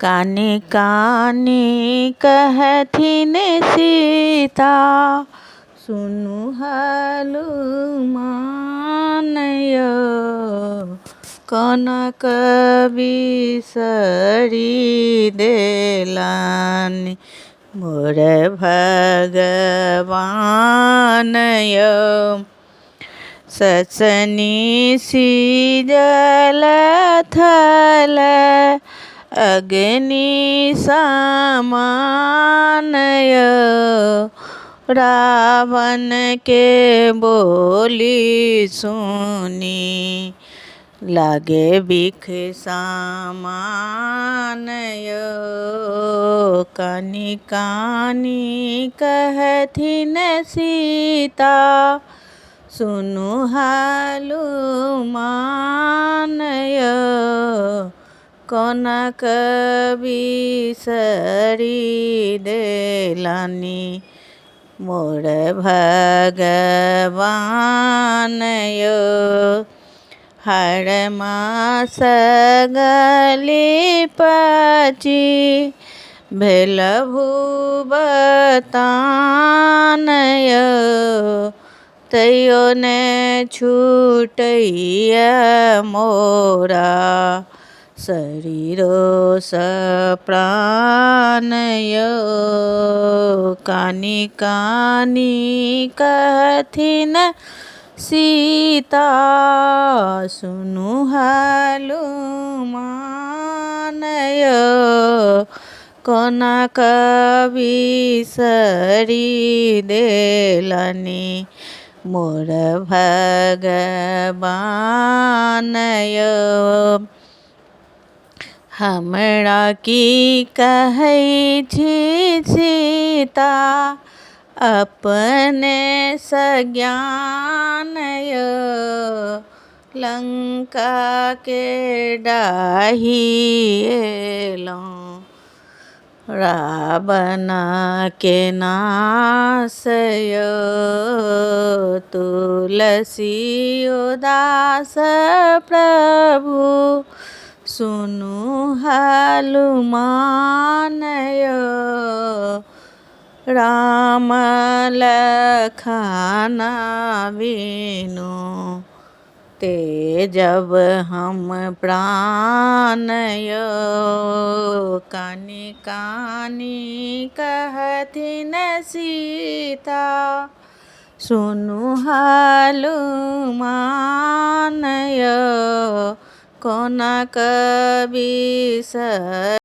कानी कानी कहथिन सीता, सुनू हनुमान यौ, कोना कऽ बिसरि देलनि मोर भगवान यौ। ससनी जल थल अग्नि समान यौ, रावणके बोली सुनी लागे बिख समान यौ। कानी कानी कहथिन सीता, सुनू हनुमान यौ, कोना कऽ बिसरि देलनि मोर भगवान यौ। हर मास गली पची भेल भूबतान यौ, तैयो ने छूटैए मोरा शरीरोसँ प्राण यौ। कानी कानी कहथिन सीता, सुनू हनुमान यौ, कोना कऽ बिसरि देलनि मोर भगवान यौ। हमरा की कहै छी सीता, अपने सज्ञान यौ, लङ्काके डाही एलहुँ रावणके नाश यौ। तुलसी उदास प्रभु सुनू हनुमान यौ, राम लखन बिनु तेजब हम प्राण यौ। कानी कानी कहथिन सीता, सुनू हनुमान यौ, कोना कऽ बिसरि